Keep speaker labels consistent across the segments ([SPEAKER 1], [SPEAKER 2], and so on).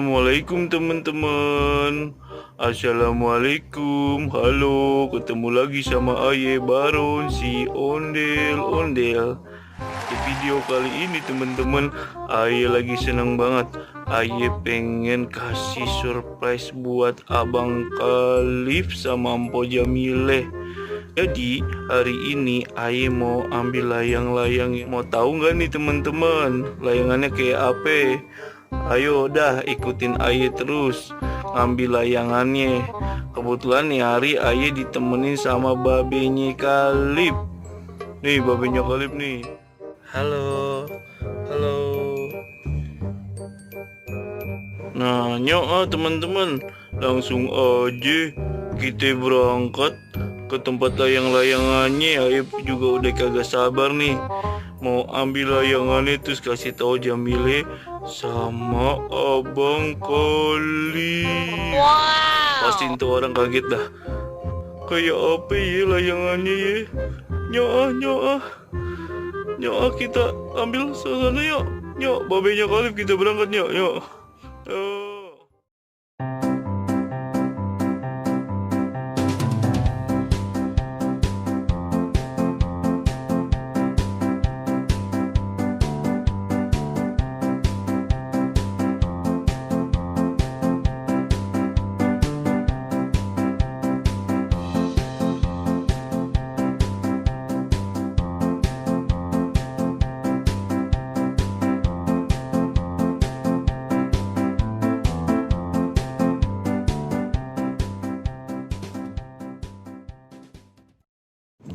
[SPEAKER 1] Assalamualaikum teman-teman. Assalamualaikum. Halo, ketemu lagi sama Aye Baron si ondel-ondel. Di video kali ini teman-teman, Aye lagi seneng banget. Aye pengen kasih surprise buat Abang Khalif sama Mpo Jamile. Jadi hari ini Aye mau ambil layang-layang. Mau tahu nggak nih teman-teman, layangannya kayak apa? Ayo dah ikutin Aye terus ngambil layangannya. Kebetulan nih hari Aye ditemenin sama babenya Khalif. Nih babenya Khalif nih. Halo, halo. Nah, nyok teman-teman, langsung aja kita berangkat ke tempat layang-layangannya. Aye juga udah kagak sabar nih mau ambil layangannya, terus kasih tahu Jamile sama Abang Khalif.
[SPEAKER 2] Wow.
[SPEAKER 1] Pasti tuh orang kaget dah. Kayak apa ya layangannya ya? Nyok kita ambil sana yuk. Nyok babenya Khalif, kita berangkat nyok.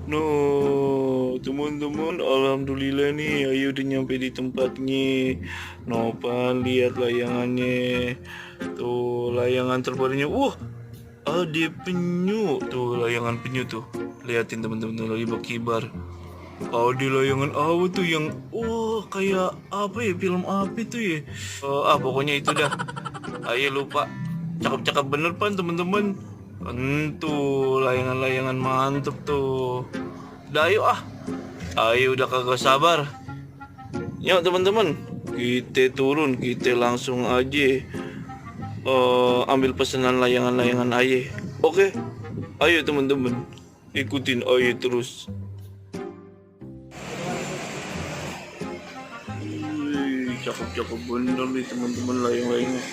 [SPEAKER 1] No, teman-teman, alhamdulillah nih Ayu udah nyampe di tempatnya. Nopan lihat layangannya. Tuh layangan terbarunya. Wah, ada penyu. Tuh layangan penyu tuh. Liatin teman-teman tuh lagi berkibar. Ada layangan apa tuh yang kayak apa ya, film apa tuh ya? Pokoknya itu dah. Ayo lupa. Cakep-cakep bener pan teman-teman. Tuh layangan-layangan mantep tuh. Udah ayo udah kagak sabar. Yuk teman-teman, kita turun, kita langsung aja ambil pesanan layangan-layangan Aye. Oke, ayo teman-teman, ikutin Aye terus. Wih, cakep-cakep bener nih teman-teman layang-layangnya.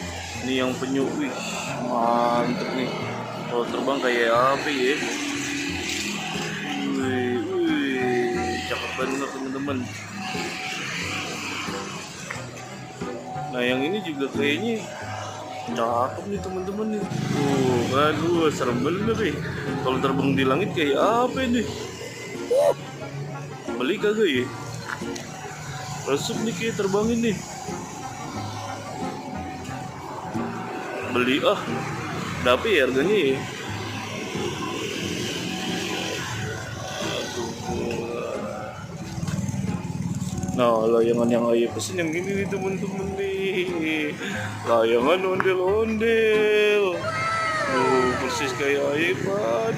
[SPEAKER 1] Ini yang penyu, wih, mantep nih. Kalau terbang kayak apa ya? Wih, cakep banget teman-teman. Nah yang ini juga kayaknya cakep nih teman-teman nih. Aduh, serem bener nih. Kalau terbang di langit kayak apa ini? Beli kagak ya? Resep nih kayak terbangin nih. Beli berapa ya harganya ya? Nah layangan yang Aye pesen yang ini nih teman-teman nih. Layangan ondel-ondel. Persis kayak Aye kan.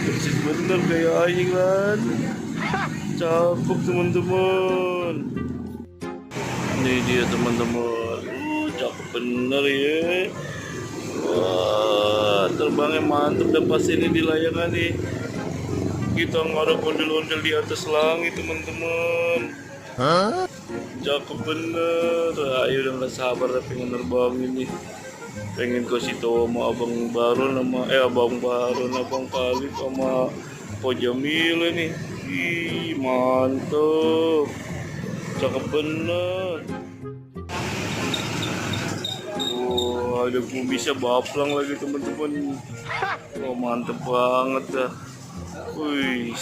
[SPEAKER 1] Persis bener kayak Aye kan. Cakep teman-teman. Ini dia teman-teman. Cakep bener ya. Wah, terbangnya mantep dan pas ini di layangan nih. Kita ngarep ondel-ondel di atas langit teman-teman. Cakep bener. Ayo udah gak sabar pengen nerbangin nih. Pengen kasih tau sama Abang Baron sama Abang Khalif sama Mpo Jamile nih. Ih, mantep. Cakep bener. Ada bisa baplang lagi teman-teman. Mantep banget dah. Wih,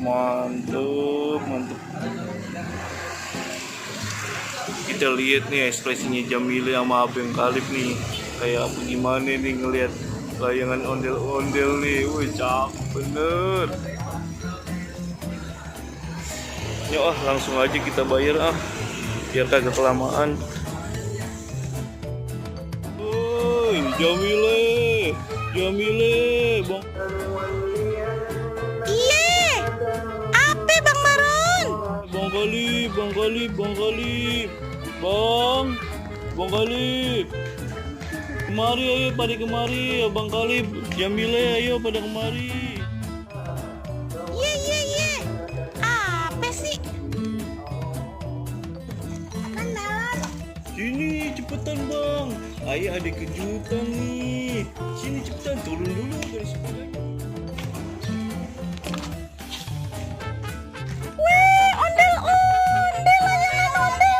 [SPEAKER 1] mantep. Kita lihat nih ekspresinya Jamile sama Abang Khalif nih. Kayak apa gimana nih ngelihat layangan ondel-ondel nih. Wih, cakep bener. Yuk langsung aja kita bayar biar kagak kelamaan. Jamile, Bang.
[SPEAKER 2] Iya. Apa Bang Maron?
[SPEAKER 1] Bang Khalif. Bang. Bang Kalib. Kemari ayo pada kemari, Abang Kalib, Jamila ayo pada kemari.
[SPEAKER 2] Ye. Apa sih? Kan melon.
[SPEAKER 1] Sini cepetan Bang, ayah ada kejutan nih. Sini cepetan, turun dulu dari sepedanya.
[SPEAKER 2] Wih, ondel-ondel layangan ondel.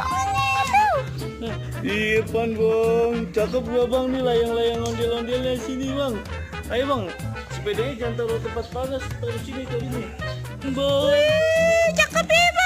[SPEAKER 1] Iya Pan Bang, cakep gak Bang nih layang-layang ondel-ondelnya. Sini Bang, ayo Bang, sepedanya jangan taruh tempat panas, taruh sini Bang.
[SPEAKER 2] Wih, cakep ya, Bang.